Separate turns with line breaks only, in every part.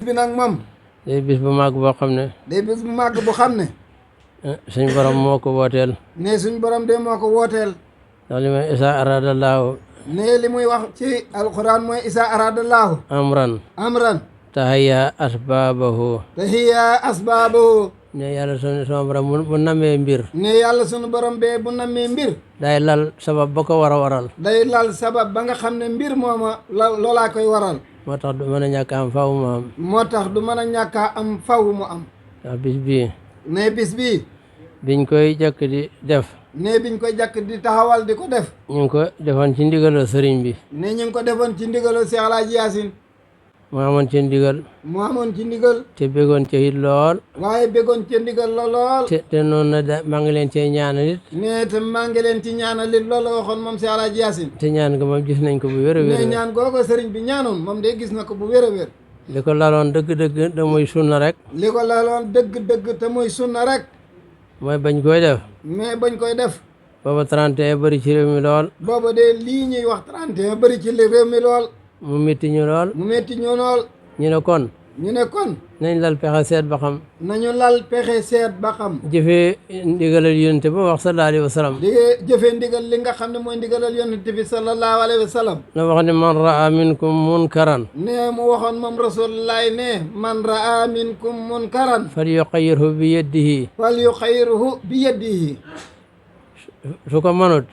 bi nag moom
day bis bu màgg boo xam ne
day bis bu màgg bu xam ne
suñ borom moo ko wooteel
ne suñ borom de moo ko wooteel
ndax li may isa aradallahu
ne li muy wax ci alquran mooy isa aradallahu amran
tahayya asbabahu ne yàlla sama borom bu namee mbir
ne yàlla sunu borom bee bu namee mbir
day lal sabab ba ko war a waral
day lal sabab ba nga xam ne mbir mooma loolaa koy waral
moo tax du mën a ñàkk am faw mu am
moo tax du mën a ñàkk am faw mu am
ndax bis bii
ne bis bii
biñ koy jëkk di def
ne biñ koy jàkk di taxawal di ko def
ñu ngi ko defoon ci ndigalal sëriñ bi
ne ñu ngi ko defoon ci ndigalal Cheikh Alaaji Yaasin
mu amoon ci ndigal
te
bëggoon ci it lool
waaye bëggoon ci ndigal lool
te noonu na maa ngi leen cee ñaanal it
ne te maa ngi leen ci ñaanal it loolu la waxoon moom Cheikh Alaaji Yaasin
te ñaan nga moom gis nañ ko bu wér a wér
ne ñaan googu sëriñ bi ñaanoon moom de gis na ko bu wér a wér
li ko laloon dëgg-dëgg da muy sunna rek
li ko laloon dëgg-dëgg te muy sunna rek
mooy bañ koy def
mais bañ koy def
booba 31 bëri ci réew mi lool
booba de lii ñuy wax 31 bëri ci réew mi lool
mu métti ñu lool ñu ne kon nañ lal pexe seet ba xam
nañu lal pexe seet ba xam
jëfee ndigalal yonent ba wax sallallahu alayhi wa sallam
di jëfee ndigal li nga xam ne mooy ndigalal yonent bi sallallahu alayhi wa sallam
la wax ne man raa minkum munkaran
ne mu waxoon moom rasulullahi ne man raa minkum munkaran
fal yuxayyirhu bi yadihi su ko manut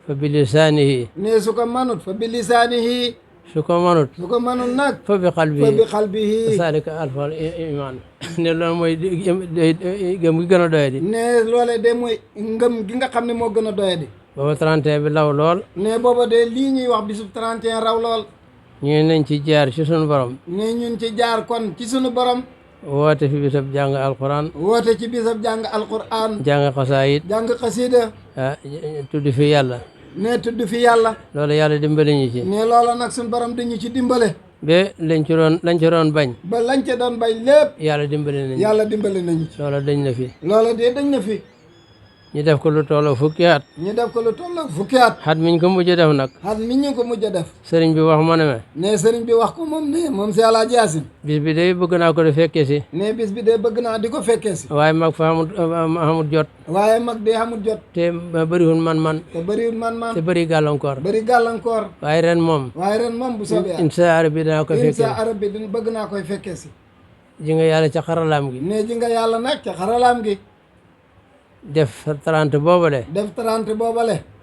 fa bi lisaanihi
ne su ko manut fa bi lisaanihi
su ko manut
nag
fa bi
qalbihi
zalika alfal iman ne loolu mooy gëm gi gën a doyadi
ne loole de mooy ngëm gi nga xam ne moo gën a doyadi
booba 31 bi law lool
ne booba de lii ñuy wax bisub 31 raw lool
ñu nañ ci jaar ci sunu borom
ne ñun ci jaar kon ci sunu borom
woote fi bisab jàng alquran
woote ci bisab jàng alquran
jàng xasaayid
jàng xasida
tudd fi yàlla
ne tudd fi yàlla
loolu yàlla dimbali ñu ci
ne loola nag suñu borom dañu ci dimbale
ba lañ ci doon bañ
ba lañ ca doon bañ lépp
yàlla dimbali nañu
ci
loola dañ na fi
loola de dañ na fi
ñu def ko lu tolloo fukki at xat miñ ko mujj def nag sëriñ bi wax ma ne
sëriñ bi wax ko moom ne moom si Alaaji Yaasin
bis bi de bëgg naa ko di fekkee si
ne bis bi de bëgg naa di ko fekkee si
waaye mag fa amul jot te bëriwul man te bëri gàllankoor waaye ren moom
bu soobee
insa arab bi danaa ko fekkee
insa arab bi bëgg naa koy fekkee si
ji nga yàlla ca xaralaam gi
ne ji nga yàlla nag ca xaralaam gi
def 30 boobale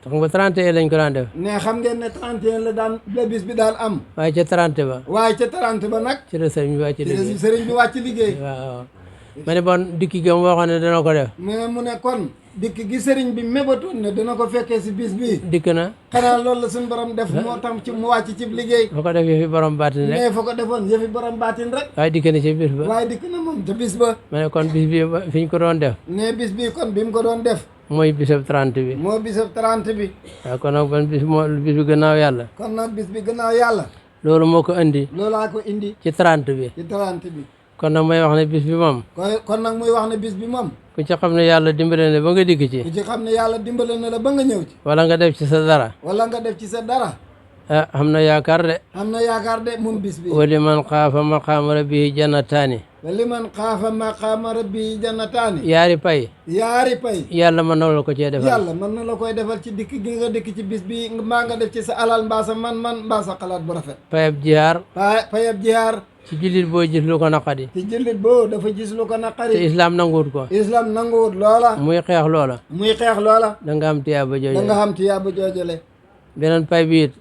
tax nga 31 lañ ko daan def
ne xam ngeen ne 31 la bis bi daan am
waaye ca 30 ba
nag
ci la sëriñ bi wàcc liggéey
waaw
ma ne bon dikki gam waxoon ne dana ko def
mais mu ne kon dikk gi sëriñ bi mébatoon ne dana ko fekkee si bis bi
dikk na
xanaa loolu la suñu borom def moo tam ci mu wàcc ci liggéey
fa ko def yëfi borom baatin rek
mais fa ko defoon yëfi borom baatin rek
waaye dikk na ci bis ba
waaye dikk na moom ca bis ba
ma ne kon bis bi fi ñu ko doon def
ne bis bi kon bi mu ko doon def
mooy bisab 30 bi
moo bisab 30 bi
waaw kon nag bis bi gannaaw yàlla
kon nag bis bi gannaaw yàlla
loolu moo ko indi
loolaa ko indi
ci 30 bi kon nag may wax ne bis bi moom
kon nag muy wax ne bis bi moom
ku ci xam ne yàlla dimbale na ba nga dikk ci
ku ci xam ne yàlla dimbale na la ba nga ñëw ci
wala nga def ci sa dara
xam
na yaakaar
de moom bis bi
wali man xaafa maqaama rabbihi jannataani yaari pay yàlla mën na la ko cee defal
yàlla mën na la koy defal ci dikk gi nga dikk ci bis bi mbaa nga def ci sa alal mbaa sa man-man mbaa sa xalaat bu rafet
payab jihaar ci jullit boo gis lu ko naqadi
dafa gis lu ko naqari
te islam nanguwut ko
loola
muy xeex loola da nga am tiyaaba joojale beneen pay bi it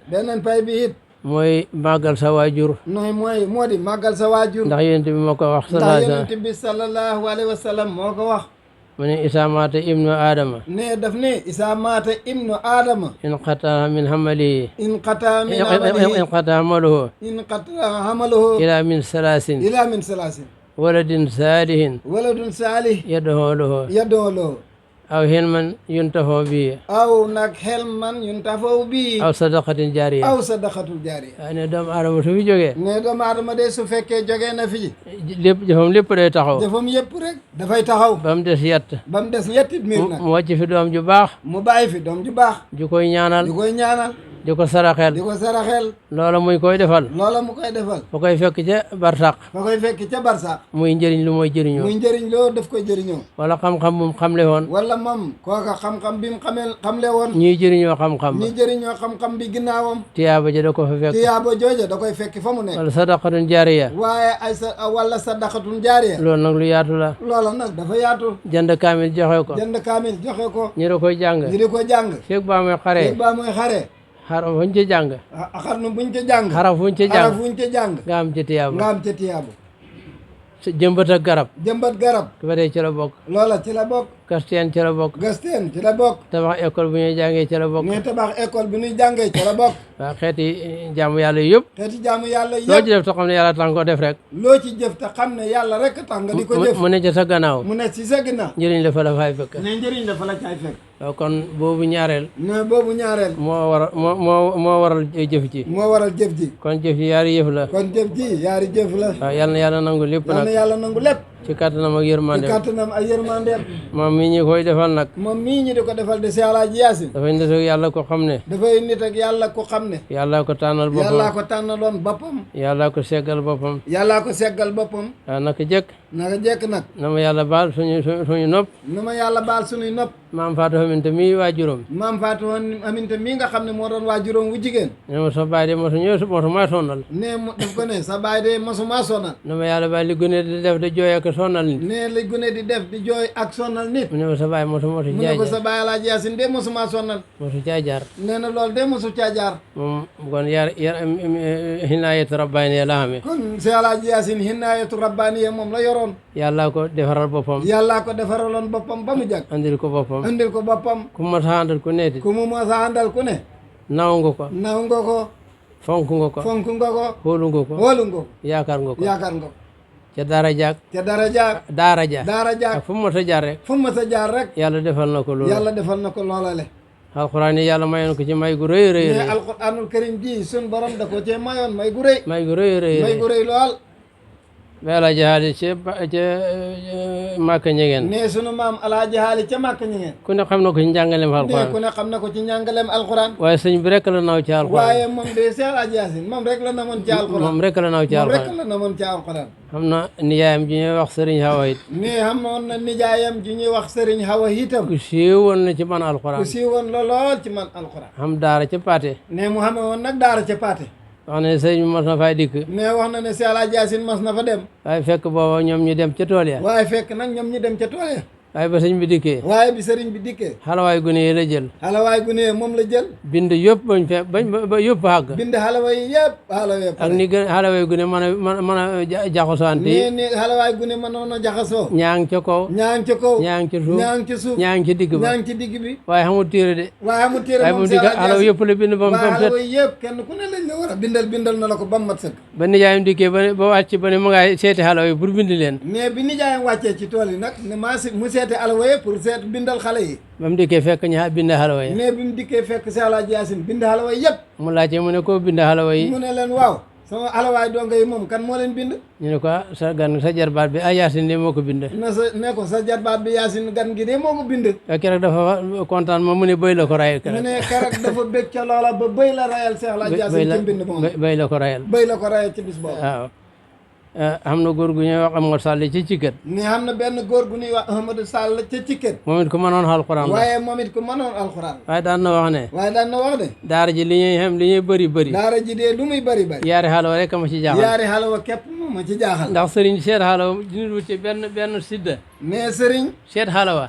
mooy màggal sa waajur
moo di màggal sa waajur
ndax yonent bi moo ko wax
sallallahu alayhi wa sallam moo ko wax
mu ne isaa maata ibnu aadama
ne daf ne isaa maata ibnu aadama
inqata min hamalihi amaluhu ila min salaasin waladun saalih yad'u lahu aw hilman yuntafau bihi aw sadaqatin jaariya ne doomu aadama su fi jógee
de su fekkee jógee na fi
jëfam lépp day taxaw
jëfam yëpp rek dafay taxaw
ba mu des
yetti mbir nag
mu wàcc fi doom ju baax
mu bàyyi fi doom ju baax
ju koy ñaanal di ko saraxel loola muy koy defal fa koy fekk ca barsaq muy njëriñ lu mooy jëriñoo
loo daf koy jëriñoo
wala xam-xam bu mu xamle woon
wala moom kooka xam-xam bi mu xamle woon
ñuy jëriñoo
xam-xam bi ginnaawam
tiyaaba ja da ko fa fekk
tiyaaba jooja da koy fekk fa mu nekk
wala sadaqatun jaariya
waaye wala sadaqatun jaariya
loolu nag lu yaatu la
loola nag dafa yaatu
jënd kaamil joxe ko ñu da koy jàng feeg ba mooy xare xaraf fuñ ca jàng xaraf fuñ ca jàng nga am ca tiyaaba jëmbat ak garab ba tey ci la bokk
loola ci la bokk
gasteen ci la bokk tabax école bu ñuy jàngee ci la bokk
ci la bokk
waaw xeeti jaamu yàlla yëpp loo ci def te xam ne yàlla tax nga ko def rek
loo ci jëf te xam ne yàlla rek tax nga di ko jëf
mu ne ci sa gannaaw njëriñ la fa la fay fekk waaw kon boobu ñaareel moo waral jëf ji kon jëf ji yaari yëf la waaw yal na yàlla nangu lépp nag ci kàttanam ak yërmandeem moom mii ñi koy defal nag
di ko defal de si Alaaji Yaasin
dafay nit ak yàlla ko xam ne yàlla ko tànnal boppam yàlla ko seggal boppam waaw naka jekk
nag
na ma yàlla baal suñu nopp maam Fatou Aminta mii waajuram
mii nga xam ne moo doon waajuram wu jigéen
ne ma sa baay de mosuma sonal
daf ko ne sa baay de mosuma sonal
na ma yàlla baal li gune di def di jooy ak sonal nit
li gune di def di jooy ak sonal nit
mu ne ma sa baay mosu
ko sa baay Alaaji Yaasin de mosuma sonal
mosu caa jaar
nee na loolu de mosu caa jaar
moom kon yar hinaayatu rabbaaniya la xamee
kon si Alaaji Yaasin hinaayatu rabbaaniya moom la yoroon
yàlla ko defaral boppam
ba mu jag
andil ko boppam ku ma sa àndal ku ne naw nga ko fonk nga ko xoolu nga ko yaakaar nga ko ca daara jaag ak fu mu mës a jaar rek yàlla defal na ko loolale alxuraan yi yàlla mayoon ko ci may gu rëy
mais alxuraanul karim ji sun borom da ko cee mayoon may gu rëy lool
ba Alaaji Haali ca Màkka Ñegeen
ne sunu maam Alaaji Haali ca Màkka Ñegeen
ku ne xam na ko ci njàngaleem alxuraan waaye sëñ bi rek la naw ci alxuraan
waaye moom de Seex Alaaji Yaasin moom rek la namoon ci alxuraan
xam na nijaayam ji ñuy wax Sëriñ Hawa it
xamoon na nijaayam ji ñuy wax Sëriñ Hawa itam
ku siiwoon na ci man alxuraan
lool ci man alxuraan
xam daara ca Paate
ne mu xame woon nag daara ca Paate
wax na ne sëriñ bi mas na fay dikk
mais wax na ne si Alaaji Yaasin mas na fa dem
waaye fekk booba ñoom ñu dem ca tool ya
waaye
ba sëriñ bi dikkee xalawaay gune yi la jël
moom la jël
bind yëpp ba yëpp àgg
bind xalawaay yëpp
ak ni xalawaay gune mën a jaxasoo
ni xalawaay gune mënoon a jaxasoo
ñaa ngi ca kaw ñaa ngi ca suuf ñaa ngi ci digg bi waaye xamul téere de waaye bu mu dikk xalaw yëpp la bind ba mu set
xalawaay yëpp kenn ku ne lañ la war a bindal na la ko ba mu mat sëkk
ba nijaayam dikkee ba wàcc ba ne mu ngay seeti xalawaay pour bind leen
mais bi nijaayam wàccee ci tool yi nag ne mu seeti alawaye pour seet bindal xale yi
ba mu dikkee fekk ñu bind xalawaye
mais bi mu dikkee fekk si Alaaji Yaasin bind xalawaye yëpp
mu laajte mu ne ko bind xalawaye
mu ne leen waaw sama xalawaay donga yi moom kan moo leen bind
ñu ne ko sa jarbaat bi Yaasin de moo ko bind
ne ko sa jarbaat bi Yaasin gan gi de moo ko bind
keroog dafa kontaan moom mu ne bëy la ko rayal
mu ne keroog dafa bég ca loola ba bëy la rayal si Alaaji Yaasin ci mbind moom
bëy la ko rayal
ci bis boobu
waaw xam na góor gu ñuy wax Amadou Sall ci Cikket
ne xam na benn góor gu ñuy wax Amadou Sall ca Cikket
moom it ku mënoon alxuraan waaye daan na wax ne daara ji li ñuy bëri
daara ji de lu muy bëri
yaari xalawa rek ma ci jaaxal
képp ma ci jaaxal
ndax sëriñ seet xalawa dindiwul ci benn sidda
mais sëriñ
seet xalawa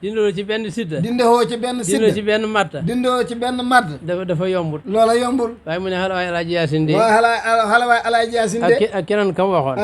dindiwul ci benn sidda
dindewoo ci benn sidda
dindiwul ci benn matta
dindewoo ci benn matt
dafa yombul
loola yombul
waaye mu ne xalawaay Alaaji Yaasin de
xalawaay Alaaji Yaasin de
ak keneen kam waxoon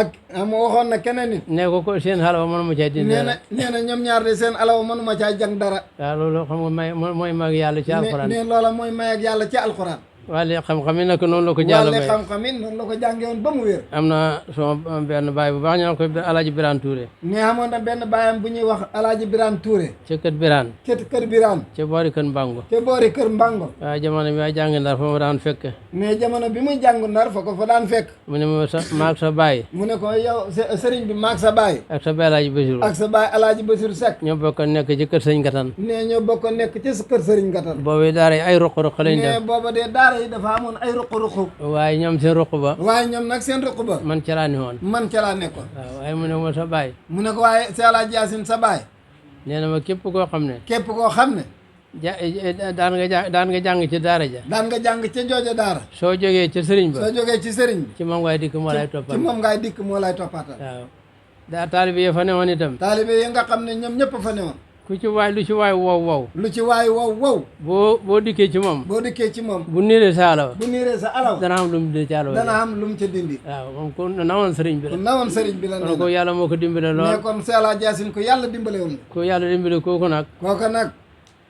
waxoon na keneen nit
ne ko seen xalawa mënuma caa dindi dara
nee na ñoom ñaar de seen alawa mënuma caa jàng dara
waaw loolu xam nga mooy mag yàlla ci alxuraan
ne loola mooy may ak yàlla ci alxuraan
wàlli xam-xam yi nag noonu la ko jàll
wàlli xam-xam yi noonu la ko jànge woon ba mu wér.
am na sama benn baay bu baax ñu naan ko Alaaji Birane Touré.
ne amoon na benn baayam bu ñuy wax Alaaji Birane Touré.
ca kër Birane.
kër Birane.
ca boori kër Mbango.
ca boori kër Mbango.
waaw jamono bi may jàng Ndar fa ma daan fekk.
ne jamono bi muy jàng Ndar fa ko fa daan fekk.
mu ne ma maag sa baay.
mu ne ko yow sëriñ bi maag sa baay.
ak sa baay Alaaji Basiru.
ak sa baay Alaaji Basiru Seck.
ñoo bokk nekk ci kër Sëriñ Gatan.
ne ñoo bokk nekk ci kër Sëriñ Gatan.
boobu daara yi ay ruq-ruq lañ def.
ne booba de daara yi dafa amoon ay ruq-ruq.
waaye ñoom seen ruq ba.
waaye ñoom nag seen ruq ba.
man ca laa ne woon.
man ca laa nekkoon.
waaw waaye mu ne ma sa baay.
mu ne ko waaye si Alaaji Yaasin sa baay.
nee na ma képp koo xam ne.
képp koo xam ne.
daan nga jàng ci daara ja.
daan nga jàng ca jooja daara.
soo jógee ci sëriñ ba.
soo jógee ci sëriñ bi.
ci moom ngay dikk moo lay toppal.
ci moom ngay dikk moo lay toppaatal.
waaw taalibe yi fa newoon itam.
taalibe yi nga xam ne ñoom ñëpp fa newoon.
lu ci waay wow.
lu ci waay wow.
boo dikkee ci moom.
boo dikkee ci moom.
bu niiree sa alaw.
bu niiree sa alaw.
dana am lu mu dindi ci alaw.
dana am lu mu ca dindi.
waaw moom ku nawoon sëriñ bi la.
ku nawoon sëriñ bi la.
kon ko yàlla moo ko dimbale lool.
mais kon si Alaaji Yaasin ko yàlla dimbale woon.
ku yàlla dimbale kooku nag.
kooku nag.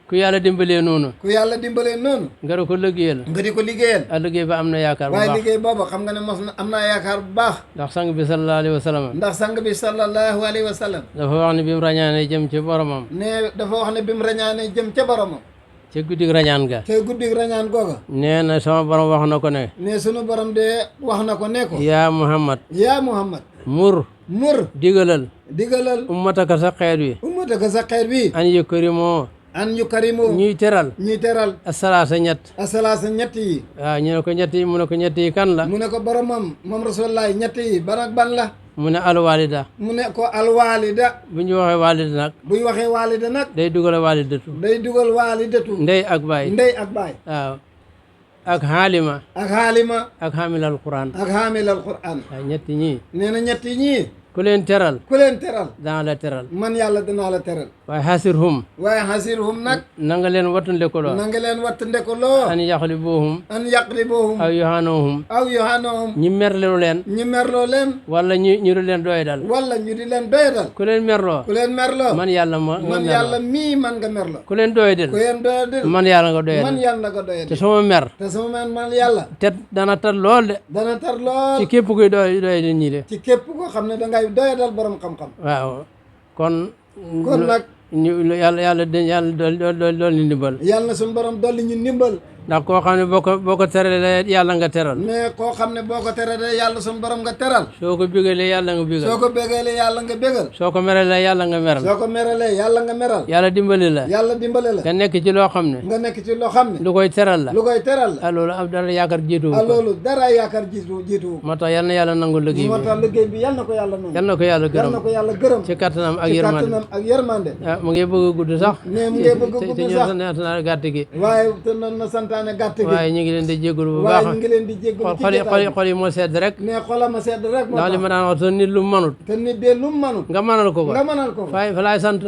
ku yàlla dimbalee noonu.
ku yàlla dimbalee noonu.
nga di ko liggéeyal.
nga di ko liggéeyal.
a liggéey ba am na yaakaar bu baax.
waaye liggéey boobu xam nga ne mos na am naa yaakaar bu baax.
ndax sang bi sallallahu alayhi wa sallam.
ndax sang bi sallallahu alayhi wa sallam.
dafa wax ne bi mu rañaane jëm ci boromam.
ne dafa wax ne bi mu rañaane jëm ca boromam.
ca guddig rañaan ga.
ca guddig rañaan googa.
nee na sama borom wax na ko ne.
ne sunu borom de wax na ko ne ko.
yaa Muhammad.
yaa Muhammad.
mur. digalal. ummataka sa xeet wi.
ummataka sa xeet wi.
an yukrimu.
an yu karimu
ñuy teral asalaasa ñett
yi
waaw ñu ne ko ñett yi mu ne ko ñett yi kan la
mu ne ko boromam moom rasulullahi ñett yi ban ak ban la
mu ne alwalida
mu ne ko alwalida
bu ñu waxee walida nag
buñ waxee walida nag
day dugal walidatu ndey ak baay waaw ak xaalima ak xaamilal quran waaw ñett ñii
nee na ñett ñii
ku leen teral dana la teral
man yàlla danaa la teral
waaye xasirhum
nag
na nga leen wattandekuloo an yaqlibuhum aw yohanohum ñi merloo leen wala ñu di leen doy dal ku leen merloo man yàlla mii man nga merloo ku leen doy dal man yàlla nga doy dal te sama mer
man yàlla
te dana tar lool de ci képp kuy doy di ñi de
ci képp koo xam ne dangay doy dal borom xam-xam
waaw kon
nag
ñu yàlla dolli ndimbal
yàlla na suñu borom dolli ñu ndimbal
ndax koo xam ne boo ko teralee yàlla nga teral
mais koo xam ne boo ko teralee yàlla suñu borom nga teral
soo ko bégalee yàlla nga bégal
soo ko bégalee yàlla nga bégal
soo ko meralee yàlla nga meral
soo ko meralee yàlla nga meral
yàlla dimbali la
nga
nekk ci loo xam ne
lu koy teral la
loolu am dara yaakaar jiitu
loolu dara yaakaar jiitu
moo tax yal na yàlla nangu liggéey bi
moo tax liggéey bi yal na ko yàlla nangu
yal na ko yàlla gërëm ci kattanam ak
yërmande
mu ngi bëgg a gudd sax
mais mu ngi bëgg a gudd sax
te gàtt gi
waaye te noonu na santaane gàtt gi
ñu ngi leen di jégalu bu baax
waaye ñu ngi leen di jégalu
xol yi moo sedd rek
mais xolam a sedd rek
ndax li ma daan wax te nit lu mu manut
te nit de lu mu manut
nga manal ko fa laay sant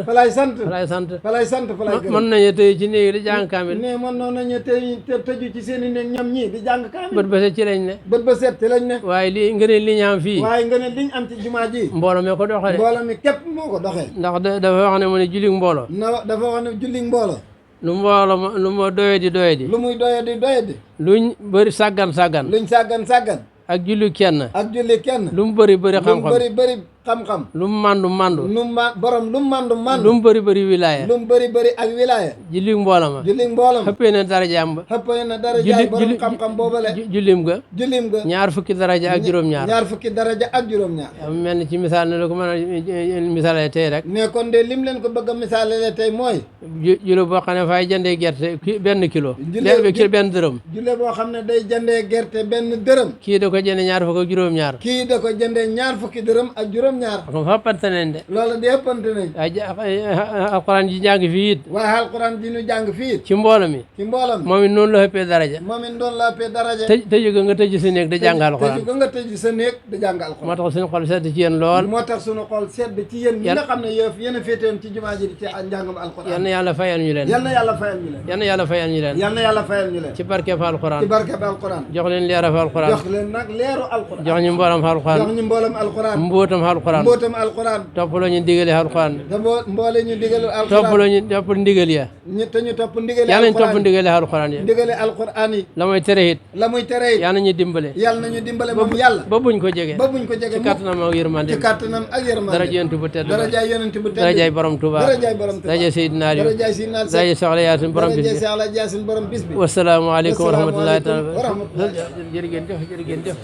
mën nañu tey ci néegi di jàng kaamil
mais mën noonu nañu tey tëju ci seen i néeg ñoom ñii di jàng kaamil
bët ba set ci lañ ne waaye li ngëneen li ñu am fii
waaye ngëneen li ñu am ci jumaa ji
mbooloo mi ko doxee
mbooloo mi képp moo ko doxee
ndax dafa wax ne mu ne julli mbooloo
dafa wax ne julli mbooloo
lu mu doyadi
lu muy doyadi
luñ bëri sàggan
luñ sàggan
ak julli kenn lu mu bëri xam-xam lu mu mandu
borom lu mu mandu
lu mu bëri wilaaya
ak wilaaya
julli mbooloo ma xëppee na darajaam ba
borom xam-xam boobale
jullim ga ñaar fukki daraja ak juróom-ñaar am mel ni ci misaal ne la ko mën a misaale tey rek
mais kon de lim leen ko bëgg a misaale tey mooy
julle boo xam ne fay jëndee gerte benn kilo benn dërëm
julle boo xam ne day jëndee gerte benn dërëm
kii da ko jëndee ñaar fukk ak juróom-ñaar
kii da ko jëndee ñaar fukki dërëm ak juróom-ñaar
kon fa ëppante nañ de
loolu de ëppante nañ
alquran ji jàng fii it
waaye alquran ji ñu jàng fii it
ci mbooloo mi moom it noonu la ëppee daraja tëju ga nga tëju sa néeg da jàng alquran moo tax suñu xol sedd ci yéen lool
moo tax suñu xol sedd ci yéen ñi nga xam ne yéen a féetewoon ci jumaa ji ci njàngam alquran
yal na yàlla fayal ñu leen ci barkeb alquran jox leen leera fa alquran
jox leen nag leeru alquran
jox ñu mboolam fa alquran
mbootam alquran
alquran
mbootam alquran
toppaloo ñu digale alquran
te mboole ñu digal alquran
toppaloo ñu topp ndigal ya
te ñu topp ndigale
yàlla ñu topp ndigale alquran ya
ndigale alquran yi
la muy tere it
la muy tere it
yàlla ñu dimbale
yàlla nañu dimbale moom yàlla
ba buñ ko jege
ba buñ ko jege
ci kattanam ak yërmande
ci kattanam ak yërmande
daraja yonent bu tedd
daraja yonent bu tedd
darajaay borom Tuuba
darajaay borom Tuuba
daraja Seydina Aliou
darajaay Seydina Aliou
daraja Soxla Yaasin borom bis
darajaay Soxla Yaasin borom bis bi
wassalaamu aleykum wa rahmatullahi taala
wa rahmatullahi
jërë ngeen jëf